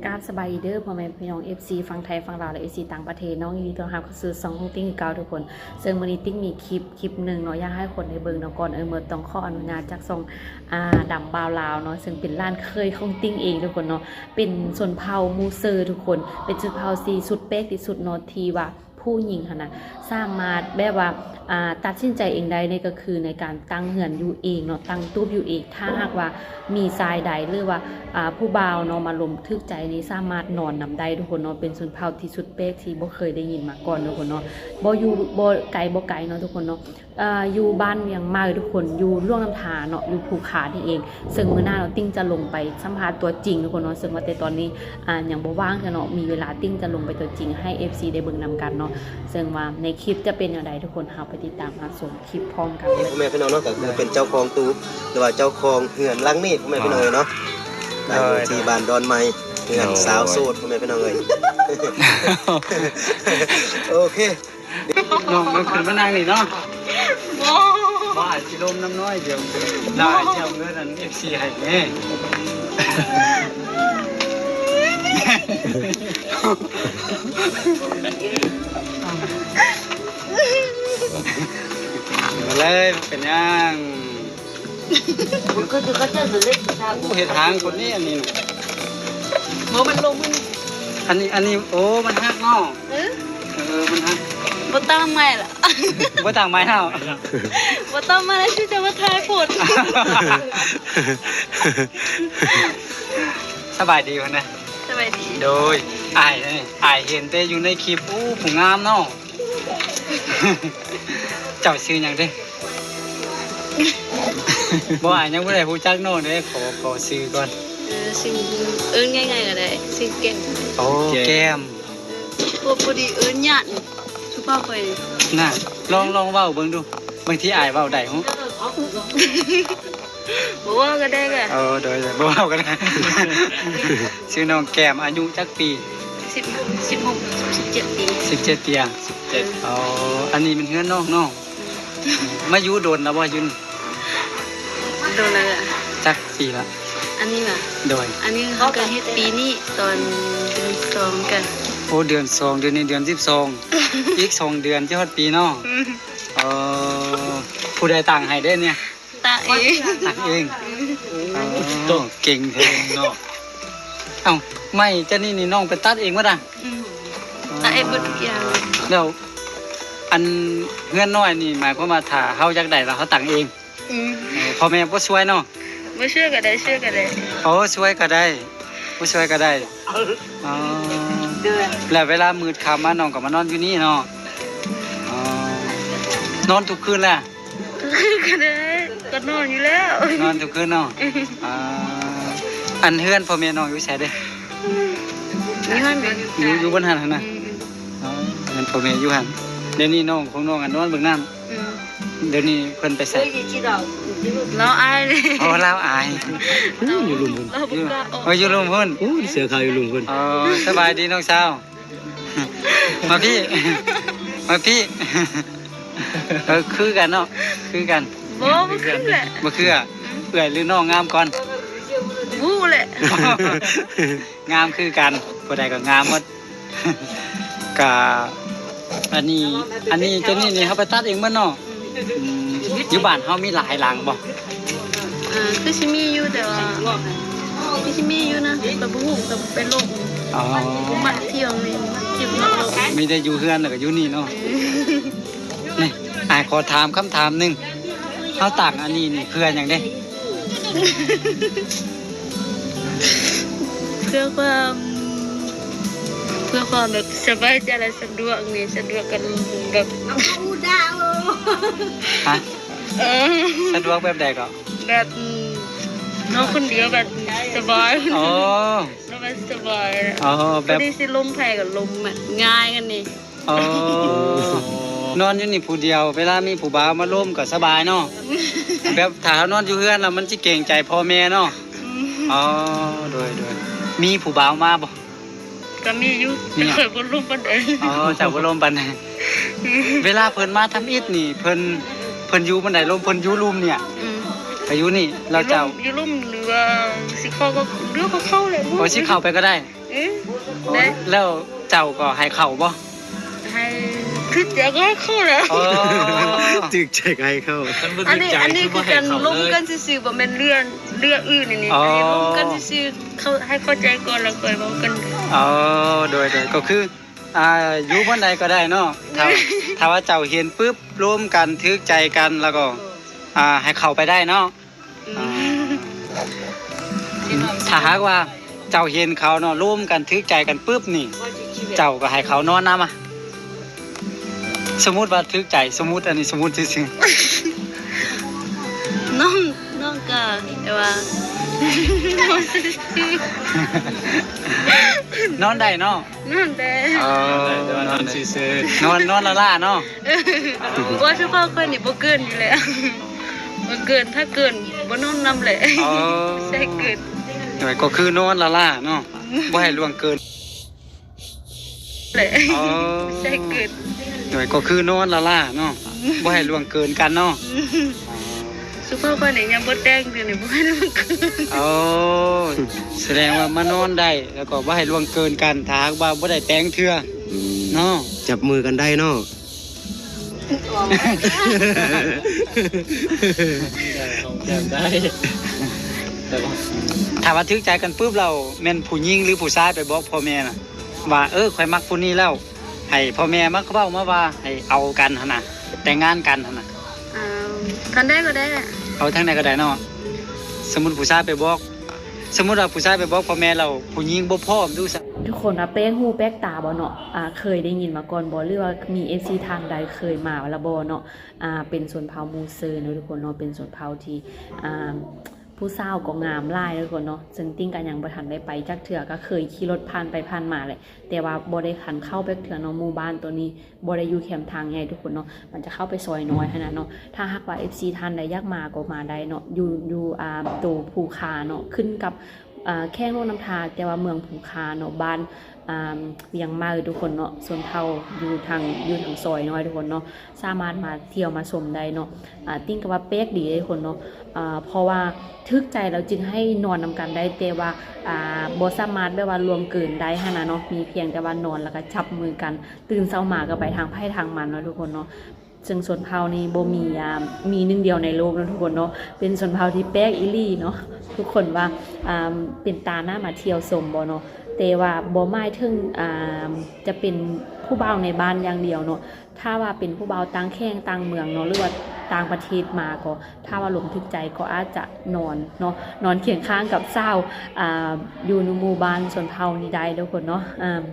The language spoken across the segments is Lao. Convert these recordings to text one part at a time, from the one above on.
ກາບສະບາຍດີເດີພໍ່ແມ່ພີ່ນ້ອງ ເອັຟຊີ ຝັ່ງໄທຝັ່ງລາວ ແລະ ເອັຟຊີຕ່າງປະເທດເນາະ ຍິນດີຕ້ອນຮັບເຂົ້າສູ່ຊ່ອງຂອງຕິ້ງຄືເກົ່າທຸກຄົນ. ເຊິ່ງມື້ນີ້ຕິ້ງມີຄລິບ ຄລິບໜຶ່ງເນາະ ຢາກໃຫ້ຄົນໄດ້ເບິ່ງນຳກ່ອນ. ເອີ ໝົດຕ້ອງຂໍອະນຸຍາດຈາກຊ່ອງ ອ່າ ດຳບ່າວລາວເນາະ ເຊິ່ງເປັນຫຼານເຂີຍຂອງຕິ້ງເອງທຸກຄົນເນາະ ເປັນຊົນເຜົ່າມູເຊີທຸກຄົນ ເປັນຊົນເຜົ່າທີ່ສຸດແປກທີ່ສຸດເນາະ ທີ່ວ່າ ຜູ້ຍິງຫັ້ນນະ ສາມາດແບບວ່າ ອ່າ ຕັດສິນໃຈເອງໄດ້ ນີ້ກໍຄືໃນການຕັ້ງເຮືອນຢູ່ເອງເນາະ ຕັ້ງຕູບຢູ່ເອງ. ຖ້າຫາກວ່າມີຊາຍໃດ ຫຼືວ່າ ອ່າ ຜູ້ບ່າວເນາະ ມາລົມຖືກໃຈນີ້ ສາມາດນອນນຳໄດ້ທຸກຄົນເນາະ. ເປັນຊົນເຜົ່າທີ່ສຸດແປກທີ່ບໍ່ເຄີຍໄດ້ຍິນມາກ່ອນທຸກຄົນເນາະ. ບໍ່ຢູ່ ບໍ່ໄກ ບໍ່ໄກເນາະທຸກຄົນເນາະ ເອີ ຢູ່ບ້ານວຽງໃໝ່ທຸກຄົນ ຢູ່ຫຼວງນ້ຳທາເນາະ ຢູ່ພູຄານີ້ເອງ. ເຊິ່ງມື້ໜ້າເນາະ ຕິ້ງຈະລົງໄປສຳພາດຕົວຈິງທຸກຄົນເນາະ ເຊິ່ງວ່າແຕ່ຕອນນີ້ ອ່າ ຍັງບໍ່ວ່າງເທື່ອເນາະ ມີເວລາຕິ້ງຈະລົງໄປຕົວຈິງໃຫ້ເອັຟຊີໄດ້ເບິ່ງນຳກັນເນາະ. ເຊິ່ງວ່າໃນຄລິບຈະເປັນແນວໃດ ທຸກຄົນເຮົາໄປຕິດຕາມຮັບຊົມຄລິບພ້ອມກັນເລີຍ. ພໍ່ແມ່ພີ່ນ້ອງເນາະ ກໍຄືເປັນເຈົ້າຂອງຕູບ ຫຼືວ່າເຈົ້າຂອງເຮືອນຫຼັງນີ້ ພໍ່ແມ່ພີ່ນ້ອງເອີຍເນາະ ຢູ່ທີ່ບ້ານດອນໃໝ່ ເຮືອນສາວໂສດ ພໍ່ແມ່ພີ່ນ້ອງເອີຍ. ໂອເຄ ນ້ອງກໍຂຶ້ນມານັ່ງນີ້ເນາະ. ບໍ່ ບໍ່ ອາດຊິລົມນຳນ້ອຍດຽວ ລາວອາດຊິເອົາເງິນອັນເອັຟຊີໃຫ້ແດ່. ມາເລີຍ ບໍ່ເປັນຫຍັງ. ໂອ້ ເຮັດຫາງຄົນນີ້ອັນນີ້ນະ. ບໍ່ ມັນລົງມັນ ອັນນີ້ ອັນນີ້ ໂອ້ ມັນຫັກເນາະ. ເອີ ເອີ ມັນຫັກ ບໍ່ຕັ້ງໃໝ່ລະ ບໍ່ຕັ້ງໃໝ່ເຮົາ ບໍ່ຕັ້ງໃໝ່ລະ ຊິຈະມາຖ່າຍໂພດ. ສະບາຍດີພຸ້ນນະ. ສະບາຍດີ. ໂດຍ ອ້າຍ ອ້າຍເຫັນແຕ່ຢູ່ໃນຄລິບ. ໂອ້ ຜູ້ງາມເນາະ. ເຈົ້າຊື່ຫຍັງເດ້? ບໍ່ ອ້າຍຍັງບໍ່ໄດ້ຮູ້ຈັກນ້ອງເດ້ ຂໍ ຂໍຊື່ກ່ອນ. ເອີ ຊື່ ເອີ້ນງ່າຍໆກໍໄດ້ ຊື່ແກ້ມ. ໂອ້ ແກ້ມ ແກ້ມ. ເອີ ພໍ ພໍດີເອີ້ນຍາດ ສຸພາບໄປ. ນະ ລອງ ລອງເວົ້າເບິ່ງດູ ບາງທີອ້າຍເວົ້າໄດ້ຫື. ບໍ່ເວົ້າກໍໄດ້ກະ. ເອີ ໂດຍ ໂດຍ ບໍ່ເວົ້າກໍໄດ້. ຊື່ນ້ອງແກ້ມ ອາຍຸຈັກປີ? ສິບ ສິບຫົກ ສິບເຈັດປີ. ສິບເຈັດປີອະ? ສິບເຈັດ. ອໍ ອັນນີ້ແມ່ນເຮືອນນ້ອງເນາະ. ອືມ ມາຢູ່ດົນແລ້ວບໍ່ຢູ່ນີ້? ດົນແລ້ວ. ຈັກປີລະ? ອັນນີ້ຫວາ? ໂດຍ ອັນນີ້ເຮົາກໍເຮັດປີນີ້ຕອນເດືອນສອງກະ. ໂອ້ ເດືອນສອງ ດຽວນີ້ເດືອນສິບສອງ ອີກສອງເດືອນຈະຮອດປີເນາະ. ອືມ ອໍ ຜູ້ໃດຕັ້ງໃຫ້ເດ້ນີ້? ຕາເອງ. ຕາເອງ. ອືມ ໂອ້ ເກັ່ງແທ້ເນາະ. ເອົ້າ ໄມ້ເຈົ້ານີ້ນີ້ນ້ອງໄປຕັດເອງໝົດອະ? ອືມ ຕັດເອງເບິດທຸກຢ່າງ. ແລ້ວອັນເຮືອນນ້ອຍນີ້ ໝາຍຄວາມວ່າຖ້າເຮົາຢາກໄດ້ລະເຮົາຕັ້ງເອງ? ອືມ ເອີ ພໍ່ແມ່ບໍ່ຊ່ວຍເນາະ. ບໍ່ຊ່ວຍກໍໄດ້ ຊ່ວຍກໍໄດ້. ໂອ້ ຊ່ວຍກໍໄດ້ ບໍ່ຊ່ວຍກໍໄດ້. ອໍ ແລ້ວເວລາມືດຄ່ຳມານ້ອງກໍມານອນຢູ່ນີ້ເນາະ. ອໍ ນອນທຸກຄືນລະ? ກໍໄດ້ ກໍນອນຢູ່ແລ້ວ. ນອນທຸກຄືນເນາະ. ອ່າ ອັນເຮືອນພໍ່ແມ່ນ້ອງຢູ່ໃສເດ້? ຢູ່ຫັ້ນແຫຼະ ຢູ່ ຢູ່ບ່ອນຫັ້ນຫັ້ນນະ. ອືມ ອໍ ເຮືອນພໍ່ແມ່ຢູ່ຫັ້ນ. ດຽວນີ້ນ້ອງຂອງນ້ອງ ອັນ ນອນເບິ່ງນັ້ນ. ອືມ ດຽວນີ້ເພິ່ນໄປໃສ? ລາວອາຍເດ້. ອໍ ລາວອາຍ. ໂອ້ ຢູ່ລຸ່ມພຸ້ນ. ລາວບໍ່ກ້າອອກ. ອໍ ຢູ່ລຸ່ມພຸ້ນ. ໂອ້ ເສືອຂາວຢູ່ລຸ່ມພຸ້ນ. ອໍ ສະບາຍດີນ້ອງສາວ. ມາພີ້ ມາພີ້. ເອີ ຄືກັນເນາະ ຄືກັນ. ບໍ່ ບໍ່ຄືແຫຼະ. ບໍ່ຄືອະ. ອືມ ເອື້ອຍຫຼືນ້ອງງາມກ່ອນ? ບໍ່ຮູ້ແຫຼະ. ງາມຄືກັນ ຜູ້ໃດກໍງາມໝົດ. ກະ ອັນນີ້ ອັນນີ້ ເຈົ້ານີ້ນີ້ເຮົາໄປຕັດເອງໝົດເນາະ. ອືມ ຢູ່ບ້ານເຮົາມີຫຼາຍຫຼັງບໍ່? ເອີ ຄືຊິມີຢູ່ ແຕ່ວ່າ ຄືຊິມີຢູ່ນະ ແຕ່ບໍ່ຮູ້ ແຕ່ໄປໂລກ. ອໍ ມັກທ່ຽວນີ້ ມັກທ່ຽວນອກໂລກ. ມີແຕ່ຢູ່ເຮືອນແລ້ວກໍຢູ່ນີ້ເນາະ. ອືມ ນີ້ ອ້າຍຂໍຖາມຄຳຖາມໜຶ່ງ ເຮົາຕັ້ງອັນນີ້ນີ້ເພື່ອຫຍັງເດ້? ເພື່ອຄວາມ ເພື່ອຄວາມແບບສະບາຍໃຈ ແລະ ສະດວກນີ້ ສະດວກກັນແບບ ຮະ? ເອີ ສະດວກແບບໃດກໍ? ແບບ ອືມ ນອນຄົນດຽວແບບສະບາຍ. ອໍ ນອນແບບສະບາຍ. ອໍ ແບບ ພໍດີຊິລົມໃຜກໍລົມ ແບບງ່າຍກັນນີ້. ອໍ ນອນຢູ່ນີ້ຜູ້ດຽວ ເວລາມີຜູ້ບ່າວມາລົມກໍສະບາຍເນາະ. ແບບຖ້າເຮົານອນຢູ່ເຮືອນແລ້ວມັນຊິເກງໃຈພໍ່ແມ່ເນາະ. ອືມ ອໍ ໂດຍ ໂດຍ. ມີຜູ້ບ່າວມາບໍ່? ກໍມີຢູ່ ມີ ແຕ່ຂ້ອຍບໍ່ລົມປານໃດ. ອໍ ເຈົ້າບໍ່ລົມປານໃດ. ເວລາເພິ່ນມາທຳອິດນີ້ ເພິ່ນ ເພິ່ນຢູ່ບ່ອນໃດລົມ? ເພິ່ນຢູ່ລຸ່ມນີ້. ອືມ ກໍຢູ່ນີ້ ແລ້ວເຈົ້າ ຢູ່ລຸ່ມ ຢູ່ລຸ່ມ ຫຼືວ່າຊິເຂົ້າກໍ ຫຼືວ່າເຂົ້າແຫຼະ. ໂອ້ ຊິເຂົ້າໄປກໍໄດ້. ເອີ ແລ້ວເຈົ້າກໍໃຫ້ເຂົ້າບໍ່? ໃຫ້ ຖືກໃຈກໍໃຫ້ເຂົ້າແຫຼະ. ອໍ ຖືກໃຈກໍໃຫ້ເຂົ້າ. ອັນນີ້ ອັນນີ້ຄືການລົມກັນຊື່ໆ ບໍ່ແມ່ນເລື່ອງ ເລື່ອງອື່ນອັນນີ້. ອໍ ອັນນີ້ລົມກັນຊື່ໆ ເຂົ້າ ໃຫ້ເຂົ້າໃຈກ່ອນ ແລ້ວຄ່ອຍເວົ້າກັນ. ອໍ ໂດຍໆ ກໍຄື ອ່າ ຢູ່ບ່ອນໃດກໍໄດ້ເນາະ ຖ້າ ຖ້າວ່າເຈົ້າເຫັນປຶບ ລົມກັນ ຖືກໃຈກັນ ແລ້ວກໍ ອ່າ ໃຫ້ເຂົ້າໄປໄດ້ເນາະ. ອືມ ອ່າ ຖ້າຫາກວ່າເຈົ້າເຫັນເຂົາເນາະ ລົມກັນ ຖືກໃຈກັນປຶບນີ້ ເຈົ້າກໍໃຫ້ເຂົານອນນຳ. ສົມມຸດວ່າຖືກໃຈ ສົມມຸດ ອັນນີ້ສົມມຸດຊື່ໆ. ນ້ອງ ນ້ອງກໍແບບວ່າ ນອນໄດ້ເນາະ. ນອນແດ່. ເອີ ນອນແດ່ ແຕ່ວ່ານອນຊື່ໆ ນອນ ນອນລ້າໆເນາະ. ເອີ ເພາະວ່າສະພາບຂ້ອຍນີ້ບໍ່ເກີນຢູ່ແລ້ວ ບໍ່ເກີນ ຖ້າເກີນບໍ່ນອນນຳແຫຼະ. ອໍ ໃຊ່ເກີນ ໂດຍ ກໍຄືນອນລ້າໆເນາະ ບໍ່ໃຫ້ລ່ວງເກີນແຫຼະ. ອໍ ໃຊ່ເກີນ ໂດຍ ກໍຄືນອນລ້າໆເນາະ ບໍ່ໃຫ້ລ່ວງເກີນກັນເນາະ. ສະພາບຂ້ອຍນີ້ຍັງບໍ່ແຕ່ງເທື່ອນີ້ ບໍ່ໃຫ້ລ່ວງເກີນ. ໂອ້ ສະແດງວ່າມານອນໄດ້ ແລ້ວກໍບໍ່ໃຫ້ລ່ວງເກີນກັນ ຖ້າຫາກວ່າບໍ່ໄດ້ແຕ່ງເທື່ອ ອືມ ເນາະ ຈັບມືກັນໄດ້ເນາະ. ຖ້າວ່າຖືກໃຈກັນປຶບແລ້ວ ແມ່ນຜູ້ຍິງ ຫຼື ຜູ້ຊາຍໄປບອກພໍ່ແມ່ນະ ວ່າ ເອີ ຂ້ອຍມັກຜູ້ນີ້ແລ້ວ ໃຫ້ພໍ່ແມ່ມາເວົ້າມາວ່າໃຫ້ເອົາກັນຫັ້ນນະ ແຕ່ງງານກັນຫັ້ນນະ. ອ່າ ຄັນໄດ້ກໍໄດ້ແຫຼະ. ເອົາທາງໃດກໍໄດ້ເນາະ. ສົມມຸດຜູ້ຊາຍໄປບອກ ສົມມຸດວ່າຜູ້ຊາຍໄປບອກພໍ່ແມ່ແລ້ວ ຜູ້ຍິງບໍ່ພ້ອມດູຊະ. ທຸກຄົນວ່າແປກຫູແປກຕາບໍ່ເນາະ? ອ່າ ເຄີຍໄດ້ຍິນມາກ່ອນບໍ່ ຫຼືວ່າມີເອັຟຊີທ່ານໃດເຄີຍມາແລ້ວບໍ່ເນາະ? ອ່າ ເປັນຊົນເຜົ່າມູເຊີເນາະທຸກຄົນເນາະ ເປັນຊົນເຜົ່າທີ່ ອ່າ ຜູ້ສາວກໍງາມຫຼາຍເນາະທຸກຄົນເນາະ. ເຊິ່ງຕິ່ງກໍຍັງບໍ່ທັນໄດ້ໄປຈັກເທື່ອ ກໍເຄີຍຂີ່ລົດຜ່ານໄປຜ່ານມາແຫຼະ ແຕ່ວ່າບໍ່ໄດ້ຄັນເຂົ້າໄປເທື່ອເນາະ. ໝູ່ບ້ານໂຕນີ້ບໍ່ໄດ້ຢູ່ແຄມທາງໃຫຍ່ທຸກຄົນເນາະ ມັນຈະເຂົ້າໄປຊອຍນ້ອຍຫັ້ນນະເນາະ. ຖ້າຫາກວ່າເອັຟຊີທ່ານໃດຢາກມາກໍມາໄດ້ເນາະ ຢູ່ ຢູ່ ອ່າ ໂຕພູຄາເນາະ ຂຶ້ນກັບ ອ່າ ແຂວງຫຼວງນ້ຳທາ ແຕ່ວ່າເມືອງພູຄາເນາະ ບ້ານ ອ່າ ວຽງໃໝ່ທຸກຄົນເນາະ. ຊົນເຜົ່າຢູ່ທາງ ຢູ່ທາງຊອຍນ້ອຍທຸກຄົນເນາະ ສາມາດມາທ່ຽວມາຊົມໄດ້ເນາະ. ອ່າ ຕິ່ງກໍວ່າແປກດີເດ້ທຸກຄົນເນາະ ອ່າ ເພາະວ່າຖືກໃຈແລ້ວຈຶ່ງໃຫ້ນອນນຳກັນໄດ້ ແຕ່ວ່າ ອ່າ ບໍ່ສາມາດແບບວ່າລ່ວງເກີນໄດ້ຫັ້ນນະເນາະ ມີພຽງແຕ່ວ່ານອນແລ້ວກໍຈັບມືກັນ ຕື່ນເຊົ້າມາກໍໄປທາງໃຜທາງມັນເນາະທຸກຄົນເນາະ. ເຊິ່ງຊົນເຜົ່ານີ້ບໍ່ມີ ອ່າ ມີໜຶ່ງດຽວໃນໂລກເນາະທຸກຄົນເນາະ ເປັນຊົນເຜົ່າທີ່ແປກອີ່ຫຼີເນາະ. ທຸກຄົນວ່າ ອ່າ ເປັນຕາໜ້າມາທ່ຽວຊົມບໍ່ເນາະ? ແຕ່ວ່າບໍ່ໝາຍເຖິງ ອ່າ ຈະເປັນຜູ້ບ່າວໃນບ້ານຢ່າງດຽວເນາະ ຖ້າວ່າເປັນຜູ້ບ່າວຕ່າງແຂວງຕ່າງເມືອງເນາະ ຫຼືວ່າຕ່າງປະເທດມາກໍ ຖ້າວ່າລົມຖືກໃຈກໍອາດຈະນອນເນາະ ນອນຄຽງຂ້າງກັບສາວ ອ່າ ຢູ່ໃນໝູ່ບ້ານຊົນເຜົ່ານີ້ໄດ້ເດີທຸກຄົນເນາະ. ອ່າ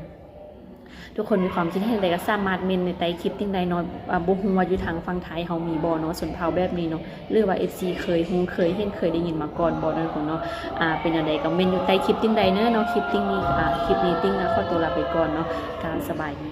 ທຸກຄົນມີຄວາມຄິດເຫັນໃດກໍສາມາດເມັນໃນໃຕ້ຄລິບຕິ່ງໄດ້ເນາະ. ອ່າ ບໍ່ຮູ້ວ່າຢູ່ທາງຝັ່ງໄທເຮົາມີບໍ່ເນາະ ຊົນເຜົ່າແບບນີ້ເນາະ ຫຼືວ່າເອັຟຊີເຄີຍຮູ້ ເຄີຍເຫັນ ເຄີຍໄດ້ຍິນມາກ່ອນບໍ່ເນາະທຸກຄົນເນາະ. ອ່າ ເປັນແນວໃດກໍເມັນຢູ່ໃຕ້ຄລິບຕິ່ງໄດ້ເນີເນາະ. ຄລິບຕິ່ງນີ້ ອ່າ ຄລິບນີ້ຕິ່ງກໍຂໍຕົວລາໄປກ່ອນເນາະ. ກາບສະບາຍດີ.